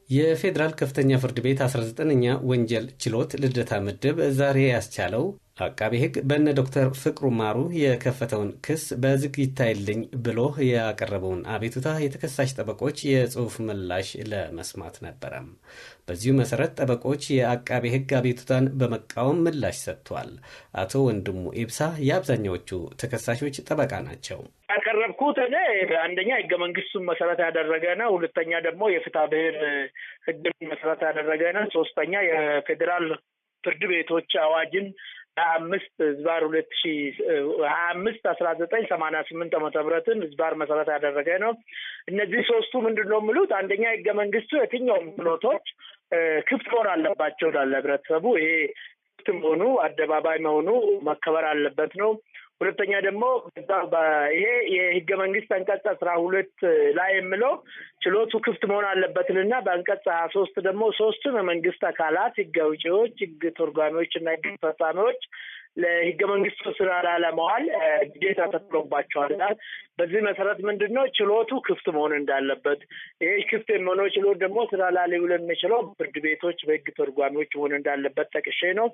የፌዴራል ከፍተኛ ፍርድ ቤት 19ኛ ወንጀል ችሎት ልደታ ምድብ ዛሬ ያስቻለው አቃቤ ሕግ በነ ዶክተር ፍቅሩ ማሩ የከፈተውን ክስ በዝግ ይታይልኝ ብሎ ያቀረበውን አቤቱታ የተከሳሽ ጠበቆች የጽሑፍ ምላሽ ለመስማት ነበረም። በዚሁ መሰረት ጠበቆች የአቃቤ ሕግ አቤቱታን በመቃወም ምላሽ ሰጥቷል። አቶ ወንድሙ ኢብሳ የአብዛኛዎቹ ተከሳሾች ጠበቃ ናቸው። ያቀረብኩት እኔ አንደኛ ህገ መንግስቱን መሰረት ያደረገ ነው። ሁለተኛ ደግሞ የፍትሐ ብሔር ህግን መሰረት ያደረገ ነው። ሶስተኛ የፌዴራል ፍርድ ቤቶች አዋጅን 25 ህዝባር 2025 1988 ዓመተ ምህረትን ህዝባር መሰረት ያደረገ ነው። እነዚህ ሶስቱ ምንድን ነው የሚሉት? አንደኛ ህገ መንግስቱ የትኛውም ችሎቶች ክፍት መሆን አለባቸው ይላል ህብረተሰቡ። ይሄ ክፍት መሆኑ አደባባይ መሆኑ መከበር አለበት ነው። ሁለተኛ ደግሞ ይሄ የህገ መንግስት አንቀጽ 12 ላይ የሚለው ችሎቱ ክፍት መሆን አለበትንና በአንቀጽ 23 ደግሞ ሶስቱም የመንግስት አካላት ህግ አውጪዎች፣ ህግ ተርጓሚዎች እና ህግ ፈጻሚዎች ለህገ መንግስቱ ስራ ላይ ለመዋል ግዴታ ተጥሎባቸዋል። በዚህ መሰረት ምንድን ነው ችሎቱ ክፍት መሆን እንዳለበት፣ ይሄ ክፍት የሚሆነው ችሎት ደግሞ ስራ ላይ ሊውል የሚችለው ፍርድ ቤቶች በህግ ተርጓሚዎች መሆን እንዳለበት ጠቅሼ ነው።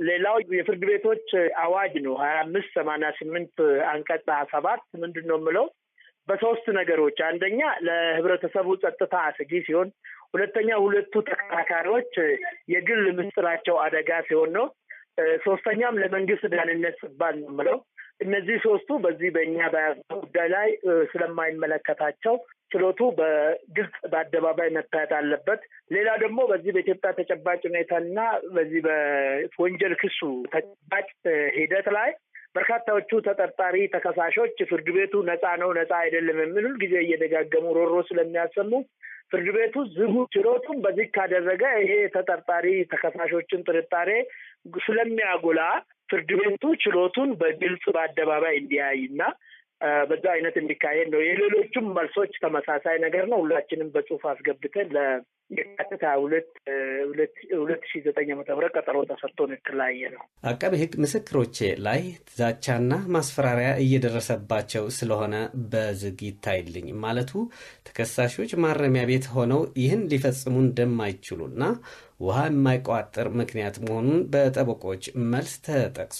ሌላው የፍርድ ቤቶች አዋጅ ነው 2588 አንቀጽ 27 ምንድን ነው የምለው በሶስት ነገሮች፣ አንደኛ ለህብረተሰቡ ጸጥታ አስጊ ሲሆን፣ ሁለተኛ ሁለቱ ተከራካሪዎች የግል ምስጢራቸው አደጋ ሲሆን ነው። ሶስተኛም ለመንግስት ደህንነት ሲባል ነው የምለው። እነዚህ ሶስቱ በዚህ በእኛ በያዝነው ጉዳይ ላይ ስለማይመለከታቸው ችሎቱ በግልጽ በአደባባይ መታየት አለበት። ሌላ ደግሞ በዚህ በኢትዮጵያ ተጨባጭ ሁኔታና በዚህ በወንጀል ክሱ ተጨባጭ ሂደት ላይ በርካታዎቹ ተጠርጣሪ ተከሳሾች ፍርድ ቤቱ ነፃ ነው፣ ነፃ አይደለም የሚል ጊዜ እየደጋገሙ ሮሮ ስለሚያሰሙ ፍርድ ቤቱ ዝጉ ችሎቱን በዚህ ካደረገ ይሄ ተጠርጣሪ ተከሳሾችን ጥርጣሬ ስለሚያጎላ ፍርድ ቤቱ ችሎቱን በግልጽ በአደባባይ እንዲያይና በዛ አይነት እንዲካሄድ ነው። የሌሎቹም መልሶች ተመሳሳይ ነገር ነው። ሁላችንም በጽሁፍ አስገብተን ለየካቲት 22 2009 ዓመተ ምህረት ቀጠሮ ተሰጥቶ የተለያየ ነው። አቃቤ ሕግ ምስክሮቼ ላይ ዛቻና ማስፈራሪያ እየደረሰባቸው ስለሆነ በዝግ ይታይልኝ ማለቱ ተከሳሾች ማረሚያ ቤት ሆነው ይህን ሊፈጽሙ እንደማይችሉና ውሃ የማይቋጥር ምክንያት መሆኑን በጠበቆች መልስ ተጠቅሷል።